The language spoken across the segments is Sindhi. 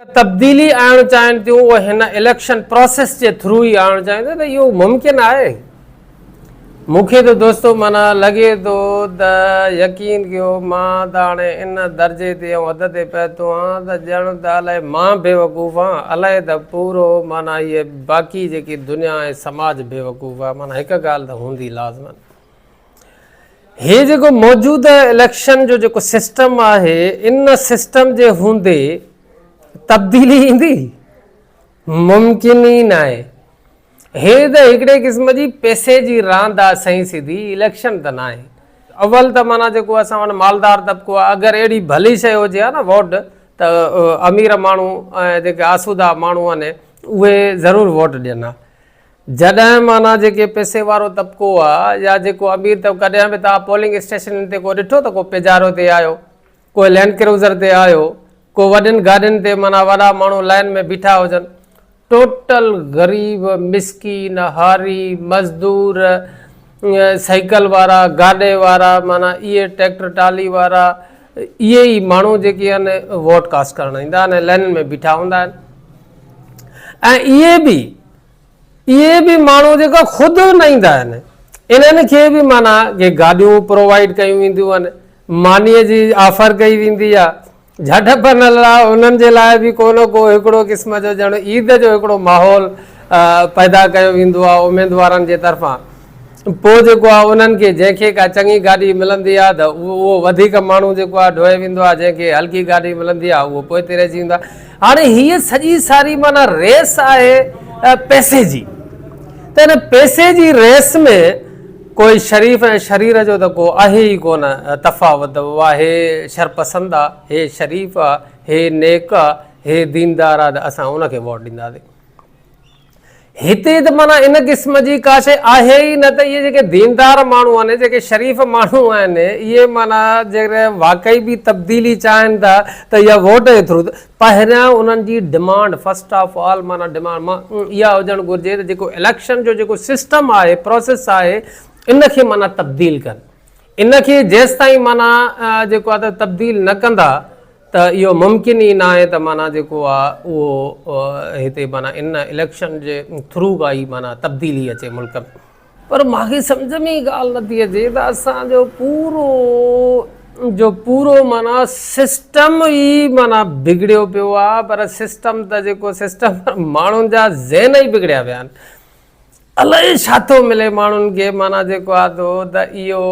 تبديلي آڻڻ چاهين ٿيون اهو هن اليڪشن پراسيس جي ٿرو ئي آڻڻ چاهين ٿيون ته اهو ممڪن آهي؟ مون کي ته دوستو معنيٰ لڳي ٿو ته يقين ڪيو مان ته هاڻي ان درجي تي ۽ حد تي پهتو آهيان ته ڄڻ ته الائي مان بيوقوف آهيان الائي ته پورو معنيٰ هيء باقي جيڪي دنيا ۽ سماج بيوقوف آهي معنيٰ هڪ ڳالهه ته هوندي لازمن. هي جيڪو موجوده اليڪشن جو جيڪو سسٽم آهي ان سسٽم جي هوندي تبديلي ايندي؟ ممڪن ئي ناهي. هي ته هڪڙي قسم جي پئسي جي راند آهي سئين سڌي اليڪشن ته ناهي. اول ته معنيٰ جيڪو اسان وٽ مالدار طبقو آهي اگر اهڙي ڀلي شيء هجي ها نه ووٽ ته امير ماڻهو ۽ جيڪي آسودا ماڻهو آهن اهي ضرور ووٽ ڏين ها. جڏهن معنيٰ جيڪي پئسي وارو طبقو آ يا جيڪو امير طبقو ڪڏهن به توهان پولنگ اسٽيشنن تي ڪو ڏٺو ته ڪو پيجارو تي آيو ڪو لينڊ ڪروزر تي آيو ڪو وڏين گاڏين تي معنيٰ وڏا ماڻهو لائن ۾ بيٺا هجن ٽوٽل غريب مسڪين هاري مزدور سائيڪل وارا گاڏي وارا معنيٰ اهي ٽريڪٽر ٽالي وارا اهي ئي ماڻهو جيڪي آهن ووٽ ڪاسٽ ڪرڻ ايندا آهن ۽ لائنن ۾ بيٺا هوندا آهن ۽ اهي به اهي به ماڻهو جيڪا خود نه ايندا آهن انهن کي به معنيٰ ڪي گاڏيون پرووائيڊ ڪيون وينديون آهن مانيء جي آفر ڪئي ويندي آهي جهٽ پنل لاء انهن جي لاء به ڪو نه ڪو هڪڙو قسم جو ڄڻ عيد جو هڪڙو ماحول پيدا ڪيو ويندو آهي اميدوارن جي طرفان پوء جيڪو آهي انهن کي جنهن کي ڪا چڱي گاڏي ملندي آهي ته اهو وڌيڪ ماڻهو جيڪو آهي ڍوئي ويندو آهي جنهن کي هلڪي گاڏي ملندي آهي اهو پوئتي رهجي ويندو آهي هاڻي هيء سڄي ساري معنيٰ ريس آهي پئسي جي ته ان پئسي جي ريس ۾ ڪوئي شريف ۽ شرير جو ته ڪو آهي ئي ڪونه تفاوت اها هي شرپسند آهي هي شريف آهي هي نيڪ آهي هي ديندار آهي ته اسان ان کي ووٽ ڏينداسين. هتي ته معنيٰ ان قسم جي ڪا شيء آهي ئي نه ته اهي جيڪي ديندار ماڻهو آهن، جيڪي شريف ماڻهو آهن، اهي معنيٰ جيڪڏهن واقعي به تبديلي چاهين ٿا ته اها ووٽ جي ٿرو ته پهريان انهن جي ڊمانڊ فرسٽ آف آل معنيٰ ڊمانڊ اها هجڻ گهرجي ته جيڪو اليڪشن جو جيڪو سسٽم آهي پروسيس آهي ان کي معنيٰ تبديل ڪن ان کي جيستائين معنيٰ جيڪو آهي ته تبديل نه ڪندا ته اهو ممڪن ئي ناهي ته معنيٰ جيڪو آهي اهو هتي معنيٰ ان اليڪشن جي ٿرو ڪا ئي معنيٰ تبديلي اچي ملڪ ۾. پر مانکي سمجهه ۾ ئي ڳالهه نٿي اچي ته اسان جو پورو جو پورو معنيٰ سسٽم ئي معنيٰ بگڙيو پيو آهي پر سسٽم ته جيڪو سسٽم ماڻهن جا ذهن ئي بگڙيا پيا آهن. الائي ڇا ٿو ملي ماڻهن کي معنيٰ جيڪو آ ٿو ته اهو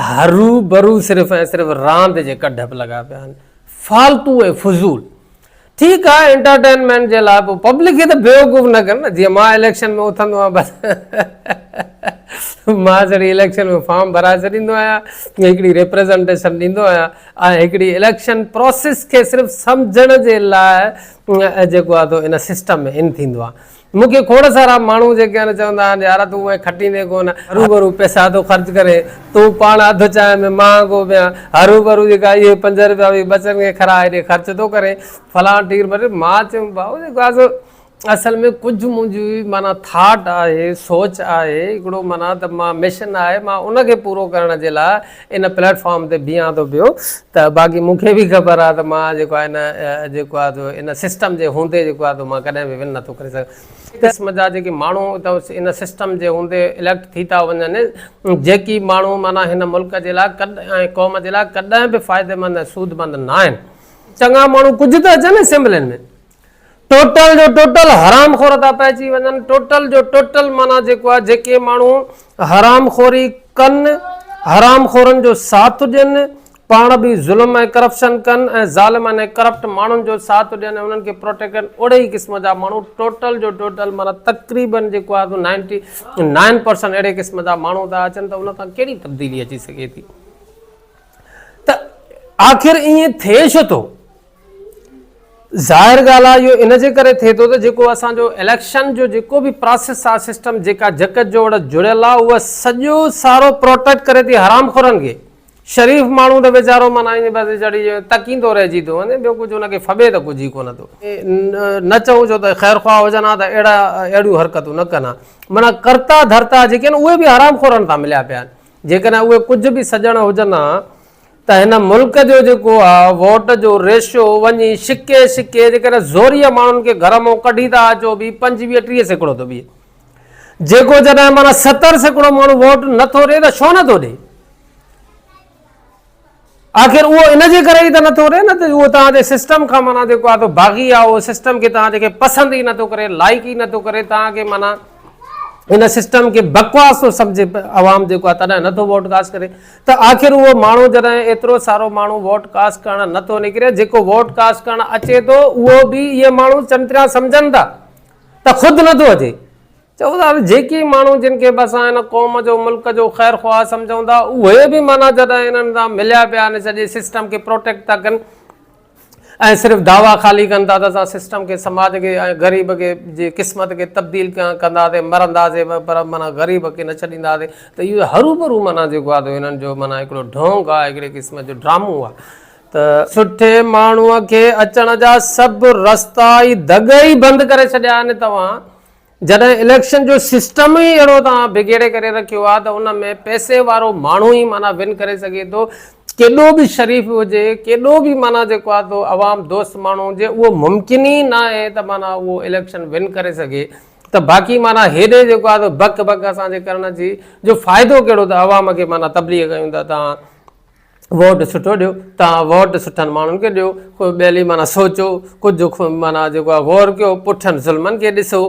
هرو برو صرف ۽ صرف راند جي ڪڍ به لڳا پيا آهن فالتو ۽ فضول ٺيڪ آ انٽرٽينمينٽ جي لاء پوء پبلڪ کي ته بيوقوف نه ڪن نه جيئن مان اليڪشن ۾ اٿندو آهيان بس مان سڙي اليڪشن ۾ فارم ڀرائي ڇڏيندو آهيان هڪڙي ريپريزنٽيشن ڏيندو آهيان ۽ هڪڙي اليڪشن پروسيس کي صرف سمجهڻ جي لاء جيڪو آهي تو ان سسٽم ۾ ان ٿيندو آهي. مون کي کوڙ سارا ماڻهو جيڪي آهن چوندا آهن يار تون ائين کٽيندين ڪونه، هروڀرو پئسا ٿو خرچ ڪرين، تون پاڻ اڌ چانهه ۾ مهانگو پيان، هروڀرو جيڪا اهي پنج رپيا به ٻچن کي کراء ڏي خرچ ٿو ڪرين، فلان ٽير ٻٽير، مان چيم ڀائو جيڪو آهي سو اصل ۾ ڪجهه منهنجي معنيٰ ٿاٽ آهي، سوچ آهي، هڪڙو معنيٰ ته مان مشن آهي، مان ان کي پورو ڪرڻ جي لاء ان پليٽ فارم تي بيهان ٿو پيو ته باقي مون کي به خبر آهي ته مان جيڪو آهي ان جيڪو آهي سو ان سسٽم جي هوندي جيڪو آهي سو مان ڪڏهن به ون نٿو ڪري سگهان. قسم جا جيڪي ماڻهو ته ان سسٽم جي هوندي اليڪٽ ٿي ٿا وڃن جيڪي ماڻهو معنيٰ هن ملڪ جي لاء ڪڏهن ۽ قوم جي لاء ڪڏهن به فائديمند ۽ سودمند ناهن. چڱا ماڻهو ڪجهه ته اچن اسيمبلين ۾. ٽوٽل جو ٽوٽل حرام خور ٿا پئجي وڃن ٽوٽل جو ٽوٽل معنيٰ جيڪو آهي جيڪي ماڻهو حرام خوري ڪن حرام خورن جو ساٿ ڏين پاڻ به ظلم ۽ ڪرپشن ڪن ۽ ظالمن ۽ ڪرپٽ ماڻهن جو ساٿ ڏين ۽ انهن کي پروٽيڪٽ ڪن اهڙي ئي قسم جا ماڻهو ٽوٽل جو ٽوٽل معنيٰ تقريبن جيڪو آهي سو نائنٽي نائن پرسنٽ اهڙي قسم جا ماڻهو ٿا اچن ته ان سان ڪهڙي تبديلي اچي سگهي ٿي ته آخر ائين ٿئي ڇو ٿو؟ ظاهر ڳالهه آهي اهو ان جي ڪري ٿئي ٿو ته جيڪو اسان جو اليڪشن جو جيڪو به پراسيس آهي سسٽم جيڪا جڪ جوڙ جڙيل آهي اهو سڄو سارو پروٽيڪٽ ڪري ٿي حرام خورن کي شريف ماڻهو ته ويچارو معنيٰ ائين بس چڙهي تڪيندو رهجي ٿو وڃي ٻيو ڪجهه ان کي ڦٻي ته ڪجهه ئي ڪونه ٿو نه چئون ڇو ته خير خواهه هجن ها ته اهڙا اهڙيون حرڪتون نه ڪن ها معنيٰ ڪرتا ڌرتا جيڪي آهن اهي به حرام خورن سان مليا پيا آهن جيڪڏهن اهي ڪجهه به سڄڻ هجن ها ته هن ملڪ جو جيڪو آ ووٽ جو ريشو وڃي شڪي شڪي جيڪڏهن زوريء ماڻهن کي گهر مان ڪڍي ٿا اچو به 25 30% ٿو بيهي. جيڪو جڏهن معنيٰ 70% ماڻهو ووٽ نه ٿو ڏي ته ڇو نه ٿو ڏي؟ آخر اهو ان جي ڪري ئي ته نه ٿو ڏي نه ته اهو توهان جي سسٽم کان معنيٰ جيڪو آ ته باغي آ، اهو سسٽم کي توهان جي کي پسند ئي نه ٿو ڪري، لائيڪ ئي نه ٿو ڪري، توهان کي معنيٰ ان سسٽم کي بڪواس ٿو سمجهي عوام جيڪو آ تڏهن نه ٿو ووٽ ڪاسٽ ڪري ته آخر اهو ماڻهو جڏهن ايترو سارو ماڻهو ووٽ ڪاسٽ ڪرڻ نه ٿو نڪري، جيڪو ووٽ ڪاسٽ ڪرڻ اچي ٿو اهو به اهي ماڻهو چڱي سمجهن ٿا ته خود نه ٿو اچي. چئو ٿا ته جيڪي ماڻهو جن کي به اسان هن قوم جو ملڪ جو خير خواهه سمجهون ٿا اهي به معنيٰ جڏهن انهن سان مليا پيا آهن سڄي سسٽم کي پروٽيڪٽ ٿا ڪن ۽ صرف دعويٰ خالي ڪن ٿا ته اسان سسٽم کي سماج کي ۽ غريب کي جي قسمت کي تبديل ڪنداسين مرنداسين پر معنيٰ غريب کي نه ڇڏينداسين ته اهو هروڀرو معنيٰ جيڪو آهي انهن جو معنيٰ هڪڙو ڍونگ آهي هڪڙي قسم جو ڊرامو آهي ته سٺي ماڻهوء کي اچڻ جا سڀ رستا ئي دڳ ئي بند ڪري ڇڏيا آهن توهان جڏهن اليڪشن جو سسٽم ئي اهڙو توهان بگيڙي ڪري رکيو آهي ته ان ۾ پئسي وارو ماڻهو ئي معنيٰ ون ڪري سگهي ٿو ڪيڏو به شريف هجي ڪيڏو به معنيٰ جيڪو آهي تو عوام دوست ماڻهو هجي اهو ممڪن ئي ناهي ته معنيٰ اهو اليڪشن ون ڪري سگهي ته باقي معنيٰ هيڏي جيڪو آهي بڪ بڪ اسان جي ڪرڻ جي جو فائدو ڪهڙو ته عوام کي معنيٰ تبليغ ڪيون ته توهان ووٽ سٺو ڏيو، توهان ووٽ سٺن ماڻهن کي ڏيو، ڪو ٻيلي معنيٰ سوچو، ڪجهه معنيٰ جيڪو آهي غور ڪيو، پٺين ظلمن کي ڏسو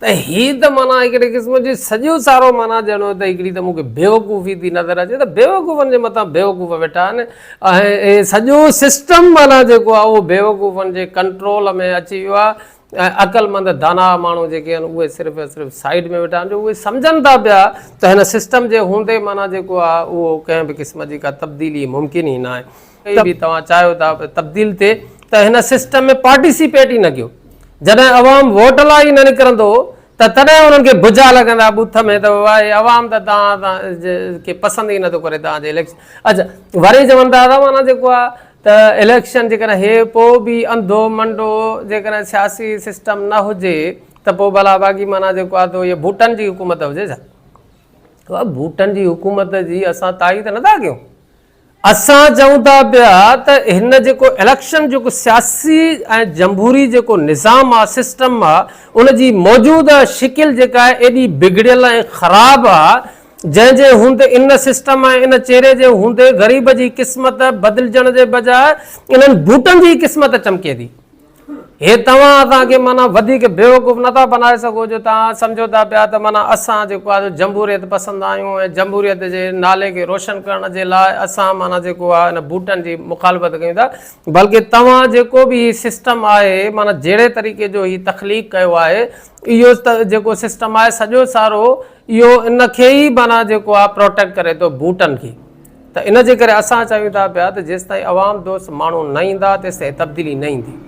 ته هي ته معنيٰ هڪڙي قسم جي سڄو سارو معنيٰ ڄڻو ته هڪڙي ته مون کي بيوقوفي ٿي نظر اچي ته بيوقوفن جي مٿان بيوقوف ويٺا آهن ۽ هي سڄو سسٽم معنيٰ جيڪو آهي اهو بيوقوفن جي ڪنٽرول ۾ اچي ويو آهي ۽ عقلمند داناء ماڻهو جيڪي آهن اهي صرف ۽ صرف سائيڊ ۾ ويٺا آهن جو اهي سمجهن ٿا پيا ته هن سسٽم جي هوندي معنيٰ جيڪو آهي اهو ڪنهن به قسم جي ڪا تبديلي ممڪن ئي ناهي ته به توهان چاهيو ٿا ته تبديل ٿئي ته هن سسٽم ۾ پارٽيسپيٽ ئي نه ڪيو جڏهن عوام ووٽ لاء ئي نه نڪرندو ته تڏهن انهن کي بجا لڳندا ٻوٿ ۾ ته بابا هي عوام ته توهان کي پسند ئي نٿو ڪري توهان جي اليڪشن اڇا وري چون ٿا ته معنيٰ جيڪو آهي ته اليڪشن جيڪڏهن هي پوء به انڌو منڊو جيڪڏهن سياسي سسٽم نه هجي ته پوء ڀلا باقي معنيٰ جيڪو آهي ته اهي ڀوٽن جي حڪومت هجي ڇا؟ بابا ڀوٽن جي حڪومت جي اسان تائيد نٿا ڪيون. اسان چئون ٿا پيا ته هن جيڪو اليڪشن جيڪو سياسي ۽ جمهوري جيڪو نظام آهي سسٽم آهي ان جي موجوده شڪل جيڪا آهي ايڏي بگڙيل ۽ خراب آهي جنهن جي هوندي ان سسٽم ۽ ان چهري جي هوندي غريب جي قسمت بدلجڻ جي بجاء انهن بوٽن جي ئي قسمت چمڪي ٿي. هي توهان اسان کي معنيٰ وڌيڪ بيوقوف نه ٿا بنائي سگهو جو توهان سمجهو ٿا پيا ته معنيٰ اسان جيڪو آهي سو جمهوريت پسند آهيون ۽ جمهوريت جي نالي کي روشن ڪرڻ جي لاء اسان معنيٰ جيڪو آهي ان بوٽن جي مخالفت ڪيون ٿا بلڪه توهان جيڪو به هي سسٽم آهي معنيٰ جهڙي طريقي جو هي تخليق ڪيو آهي اهو جيڪو سسٽم آهي سڄو سارو اهو ان کي ئي معنيٰ جيڪو آهي پروٽيڪٽ ڪري ٿو بوٽن کي ته ان جي ڪري اسان چاهيون ٿا پيا ته جيستائين عوام دوست ماڻهو نه ايندا تيستائين تبديلي نه ايندي.